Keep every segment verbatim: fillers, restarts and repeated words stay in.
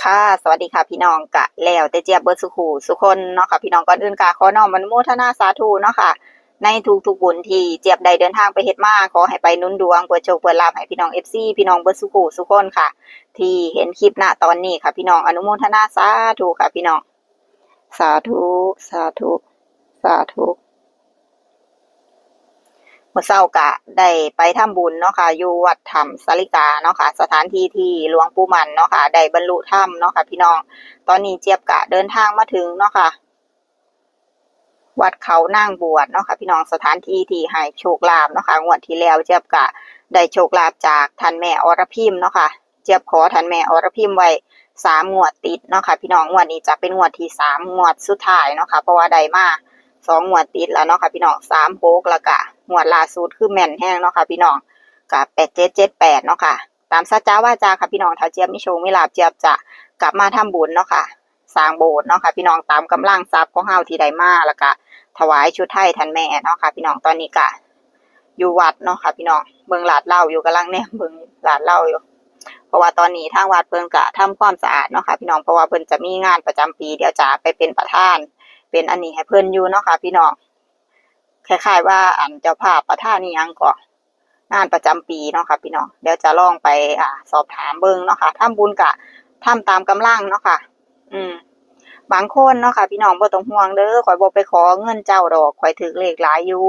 ค่ะ สวัสดีค่ะพี่น้อง กะแล้วแต่เจี๊ยบเบิดสุขูสุคนเนาะค่ะพี่น้อง ก่อนอื่นกะขอน้อมอนุโมทนาสาธุเนาะค่ะ ในทุกๆบุญที่เจี๊ยบได้เดินทางไปเฮ็ดมา ขอให้ไปหนุนดวง เปิดโชคเปิดลาภให้พี่น้อง เอฟซี พี่น้องเบิดสุขูสุคนค่ะ ที่เห็นคลิปณตอนนี้ค่ะพี่น้อง อนุโมทนาสาธุค่ะพี่น้อง สาธุ สาธุ สาธุ มื้อเช้ากะได้ไปทำบุญเนาะค่ะ อยู่วัดถ้ำสาลิกาเนาะค่ะ สถานที่ที่หลวงปู่มั่นเนาะค่ะ ได้บรรลุธรรมเนาะค่ะพี่น้อง ตอนนี้เจี๊ยบกะเดินทางมาถึงเนาะค่ะ วัดเขานางบวชเนาะค่ะพี่น้อง สถานที่ที่ให้โชคลาภเนาะค่ะ งวดที่แล้วเจี๊ยบกะได้โชคลาภจากท่านแม่อรพิมเนาะค่ะ เจี๊ยบขอท่านแม่อรพิมไว้สามงวดติดเนาะค่ะพี่น้อง งวดนี้จะเป็นงวดที่สาม งวดสุดท้ายเนาะค่ะ เพราะว่าได้มาสองงวดติดแล้วเนาะค่ะพี่น้อง สามหก แล้วกะงวดล่าสุดคือแม่นแฮงเนาะค่ะพี่น้อง กะ แปดเจ็ดเจ็ดแปด เนาะค่ะ ตามสัจจาวาจาค่ะพี่น้อง ถ้าเจี๊ยบมีโชคมีลาภ เจี๊ยบจะกลับมาทำบุญเนาะค่ะ สร้างโบสถ์เนาะค่ะพี่น้อง ตามกำลังทรัพย์ของเฮาที่ได้มา แล้วกะถวายชุดไทยท่านแม่เนาะค่ะพี่น้อง ตอนนี้กะอยู่วัดเนาะค่ะพี่น้อง เบิ่งลาดเหล้าอยู่ กำลังแนมเบิ่งลาดเหล้าอยู่ เพราะว่าตอนนี้ทางวัดเพิ่นกะทำความสะอาดเนาะค่ะพี่น้อง เพราะว่าเพิ่นจะมีงานประจำปี เดี๋ยวจะไปเป็นประธาน เป็นอันนี้ให้เพิ่นอยู่เนาะค่ะพี่น้อง คล้ายๆว่าอันเจ้าภาพประธานอิหยังก็ งานประจำปีเนาะค่ะพี่น้อง เดี๋ยวจะลองไป อ่า สอบถามเบิ่งเนาะค่ะ ทำบุญกะทำตามกำลังเนาะค่ะ อืม บางคนเนาะค่ะพี่น้อง บ่ต้องห่วงเด้อ ข้อยบ่ไปขอเงินเจ้าดอก ข้อยถืกเลขหลายอยู่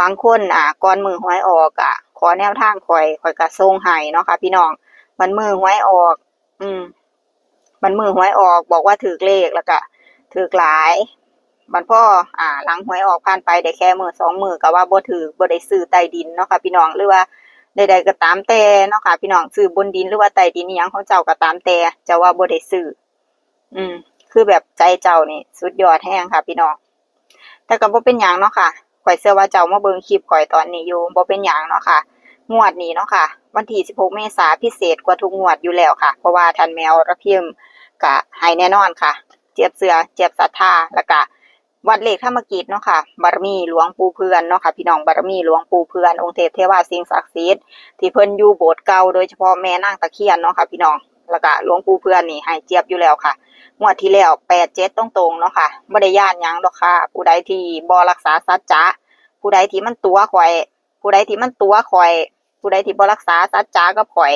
บางคน อ่า ก่อนมื้อหวยออกกะขอแนวทางข้อย ข้อยกะส่งให้เนาะค่ะพี่น้อง บัดมื้อหวยออก อืม บัดมื้อหวยออกบอกว่าถืกเลข แล้วกะถืกหลาย บัดพอ อ่า หลังหวยออกผ่านไปได้แค่มื้อสองมื้อกะว่าบ่ถืก บ่ได้ซื้อใต้ดินเนาะค่ะพี่น้อง หรือว่าใดๆกะตามแต่เนาะค่ะพี่น้อง ซื้อบนดินหรือว่าใต้ดินอิหยังของเจ้ากะตามแต่ เจ้าว่าบ่ได้ซื้อ อืม คือแบบใจเจ้านี่สุดยอดแฮงค่ะพี่น้อง แต่กะบ่เป็นหยังเนาะค่ะ ข้อยเชื่อว่าเจ้ามาเบิ่งคลิปข้อยตอนนี้อยู่ บ่เป็นหยังเนาะค่ะ งวดนี้เนาะค่ะ วันที่สิบหกเมษาพิเศษกว่าทุกงวดอยู่แล้วค่ะ เพราะว่าท่านแม่อรพิมกะให้แน่นอนค่ะ เจี๊ยบเชื่อ เจี๊ยบศรัทธา แล้วกะวัดเลขธรรมกิจเนาะค่ะ บารมีหลวงปู่เพื่อนเนาะค่ะพี่น้อง บารมีหลวงปู่เพื่อน องค์เทพเทวาสิ่งศักดิ์สิทธิ์ ที่เพิ่นอยู่โบสถ์เก่า โดยเฉพาะแม่นางตะเคียนเนาะค่ะพี่น้อง แล้วกะหลวงปู่เพื่อนนี่ให้เจี๊ยบอยู่แล้วค่ะ งวดที่แล้วแปดเจ็ดตรงๆเนาะค่ะ บ่ได้ย้านหยังดอกค่ะ ผู้ใดที่บ่รักษาสัจจะ ผู้ใดที่มันตั๋วข้อย ผู้ใดที่มันตั๋วข้อย ผู้ใดที่บ่รักษาสัจจะกับข้อย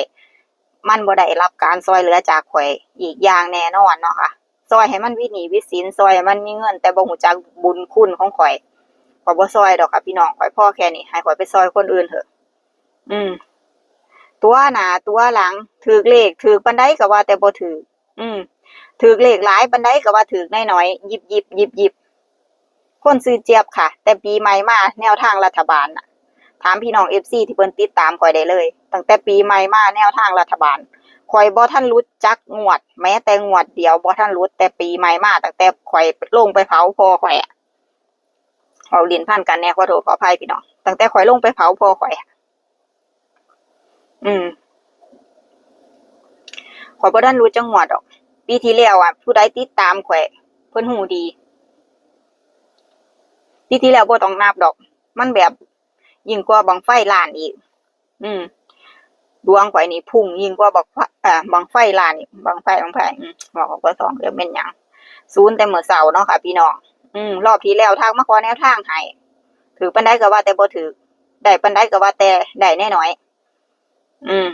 มันบ่ได้รับการซ่อยเหลือจากข้อยอีกอย่างแน่นอนเนาะค่ะ ซ่อยให้มันวิหนี้วิสิน ซ่อยให้มันมีเงิน แต่บ่ฮู้จักบุญคุณของข้อย ข้อยบ่ซ่อยดอกค่ะพี่น้อง ข้อยพอแค่นี้ ให้ข้อยไปซ่อยคนอื่นเถอะ อืม ตั๋วหน้าตั๋วหลัง ถืกเลข ถืกปานใดกะว่าแต่บ่ถืก อืม ถืกเลขหลายปานใดกะว่าถืกน้อยๆ ยิบยิบยิบยิบ คนชื่อเจี๊ยบค่ะ แต่ปีใหม่มาแนวทางรัฐบาลน่ะ ถามพี่น้อง เอฟซี ที่เพิ่นติดตามข้อยได้เลย ตั้งแต่ปีใหม่มาแนวทางรัฐบาล ข้อยบ่ทันหลุดจักงวด แม้แต่งวดเดียวบ่ทันหลุด แต่ปีใหม่มา ตั้งแต่ข้อยลงไปเผาพ่อข้อยอะ เว้าเล่นพันกันแน่ ขอโทษขออภัยพี่น้อง ตั้งแต่ข้อยลงไปเผาพ่อข้อยอะ อืม ข้อยบ่ทันหลุดจักงวดดอก ปีที่แล้วอะ ผู้ใดติดตามข้อย เพิ่นฮู้ดี ปีที่แล้วบ่ต้องนับดอก มันแบบยิ่งกว่าบั้งไฟล้านอีก อืม ดวงข้อยนี่พุ่งยิ่งกว่าบั้งไฟ เอ่อ บั้งไฟล้านอีก บั้งไฟ บั้งไฟ อืม บอกว่าสอง เดี๋ยวแม่นหยัง ศูนย์แต่มื้อเช้าเนาะค่ะพี่น้อง อืม รอบที่แล้วทักมาขอแนวทางให้ ถืกปานใดกะว่าแต่บ่ถืก ได้ปานใดกะว่าแต่ได้น้อยๆ อืม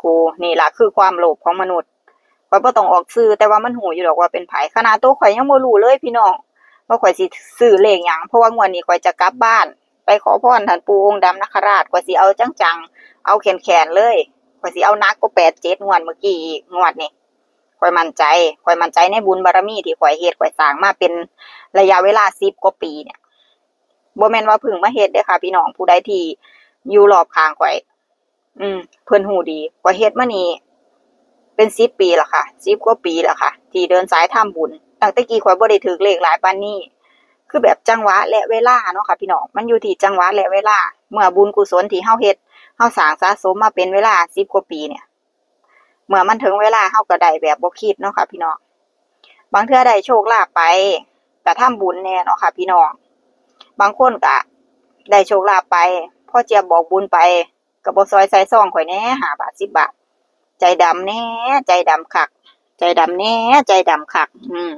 กู นี่ล่ะคือความโลภของมนุษย์ ข้อยบ่ต้องออกชื่อ แต่ว่ามันฮู้อยู่ดอกว่าเป็นไผ ขนาดตัวข้อยยังบ่รู้เลยพี่น้อง ว่าข้อยสิซื้อเลขหยัง เพราะว่างวดนี้ข้อยจะกลับบ้าน ไปขอพรท่านปู่องค์ดำนาคราช ข้อยสิเอาจังๆ เอาแข็งๆเลย ข้อยสิเอาหนักกว่าแปดเจ็ดงวดเมื่อกี้อีก งวดนี้ ข้อยมั่นใจ ข้อยมั่นใจในบุญบารมีที่ข้อยเฮ็ด ข้อยสร้างมาเป็นระยะเวลาสิบกว่าปีเนี่ย บ่แม่นว่าเพิ่งมาเฮ็ดเด้อค่ะพี่น้อง ผู้ใดที่อยู่รอบข้างข้อย อืม เพิ่นฮู้ดี ข้อยเฮ็ดมานี่เป็นสิบปีแล้วค่ะ สิบกว่าปีแล้วค่ะ ที่เดินสายทำบุญ ตั้งแต่กี้ข้อยบ่ได้ถืกเลขหลายปานนี้ คือแบบจังหวะและเวลาเนาะค่ะพี่น้อง มันอยู่ที่จังหวะและเวลา เมื่อบุญกุศลที่เฮาเฮ็ด เฮาสร้างสะสมมาเป็นเวลาสิบกว่าปีเนี่ย เมื่อมันถึงเวลาเฮาก็ได้แบบบ่คิดเนาะค่ะพี่น้อง บางเทื่อได้โชคลาภไป ก็ทำบุญแน่เนาะค่ะพี่น้อง บางคนก็ได้โชคลาภไป พอเจี๊ยบบอกบุญไป ก็บ่ซ่อยใส่ซองข้อยแหน่ ห้าบาท สิบบาท ใจดำแหน่ ใจดำคัก ใจดำแน่ ใจดำคัก อืม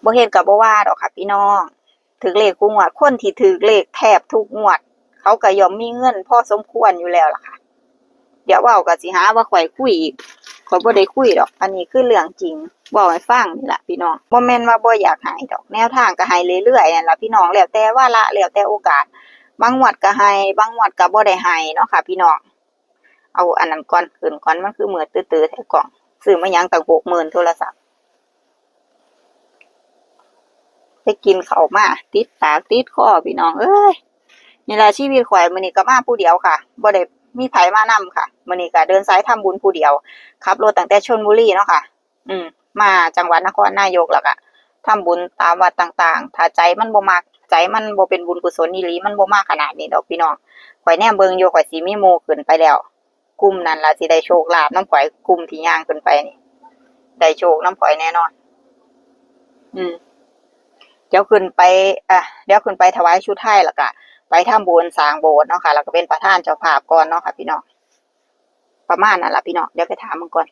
บ่เฮ็ดก็บ่ว่าดอกค่ะพี่น้อง ถืกเลขคู่งวด คนที่ถืกเลขแทบทุกงวด เขาก็ย่อมมีเงินพอสมควรอยู่แล้วล่ะค่ะ เดี๋ยวเว้าก็สิหาว่าข้อยคุยอีก ข้อยบ่ได้คุยดอก อันนี้คือเรื่องจริง เว้าให้ฟังนี่ล่ะพี่น้อง บ่แม่นว่าบ่อยากให้ดอก แนวทางก็ให้เรื่อยๆนั่นล่ะพี่น้อง แล้วแต่วาระ แล้วแต่โอกาส บางงวดก็ให้ บางงวดก็บ่ได้ให้เนาะค่ะพี่น้อง เอาอันนั้นก่อน ขึ้นก่อน มันคือมืดตื้อๆแท้กล้อง ซื้อมาหยังตั้งหกหมื่นโทรศัพท์ ไปกินข้าวมา ติดปากติดคอพี่น้องเอ้ย นี่ล่ะชีวิตข้อย มื้อนี้ก็มาผู้เดียวค่ะ บ่ได้มีไผมานำค่ะ มื้อนี้ก็เดินสายทำบุญผู้เดียว ขับรถตั้งแต่ชลบุรีเนาะค่ะ อืม มาจังหวัดนครนายก แล้วก็ทำบุญตามวัดต่างๆ ถ้าใจมันบ่มัก ใจมันบ่เป็นบุญกุศลอีหลี มันบ่มาขนาดนี้ดอกพี่น้อง ข้อยแนมเบิ่งอยู่ ข้อยสิมีหมู่ขึ้นไปแล้ว กลุ่มนั้นล่ะสิได้โชคลาภนำข้อย กลุ่มที่ย่างขึ้นไปนี่ ได้โชคนำข้อยแน่นอน อืม เดี๋ยวขึ้นไป อ่ะ เดี๋ยวขึ้นไปถวายชุดไทย แล้วก็ไปทำบุญสร้างโบสถ์เนาะค่ะ แล้วก็เป็นประธานเจ้าภาพก่อนเนาะค่ะพี่น้อง ประมาณนั้นล่ะพี่น้อง เดี๋ยวไปถามเบิ่งก่อน